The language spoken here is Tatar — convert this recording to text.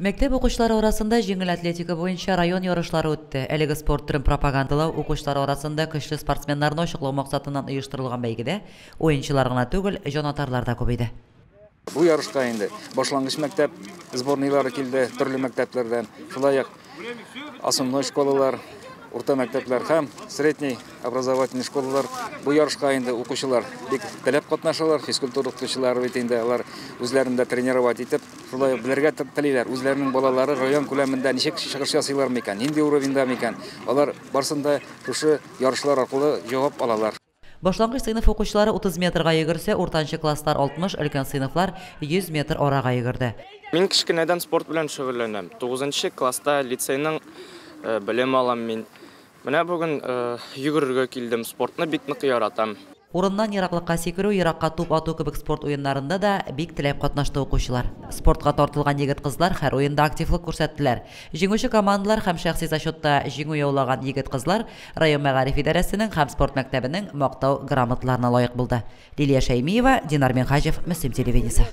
Мәктәп укучылары арасында җиңел атлетика буенча район ярышлары үтте. Әлеге спорт төрен пропагандалау, укучылар арасында көчле спортсменнарны ачыклау максатыннан оештырылган бәйгедә уенчылар гына түгел, җанатарлар да күп иде. Бу ярышка инде башлангыч мәктәп сборныйлары килде, төрле мәктәпләрдән. Шулай ук основной школалар, урта мәктәпләр һәм средний образовательный школалар. Бу ярышка инде укучылар бик теләп катнашалар. Физкультура укытучылары бит инде алар үзләрен дә тренировать итеп, шулай ук белергә телиләр, үзләренең балалары район күләмендә ничек чыгыш ясыйлар микән, нинди уровеньда микән. Алар барсын да шушы ярышлар аркылы җавап алалар. Башлангыч сыйныф укучылары 30 метрга йөгерсә, уртанчы класслар 60, өлкән сыйныфлар 100 метр арага йөгерде. Мин кечкенәдән спорт белән шөгыльләнәм. 9 класста лицейның белем алам мин. Менә бүген йөгерергә килдем. Спортны бик нык яратам. Урыннан ераклыкка сикерү, еракка туп ату кебек спорт уеннарында да бик теләп катнашты укучылар. Спортка тартылган егет-кызлар һәр уенда активлык күрсәттеләр. Җиңүче командалар һәм шәхси зачетта җиңү яулаган егет-кызлар район мәгариф идарәсенең һәм спорт мәктәбенең мактау грамоталарына лаек булды. Лилия Шәймиева, Динар Минһаҗев, Мөслим телевидениесе.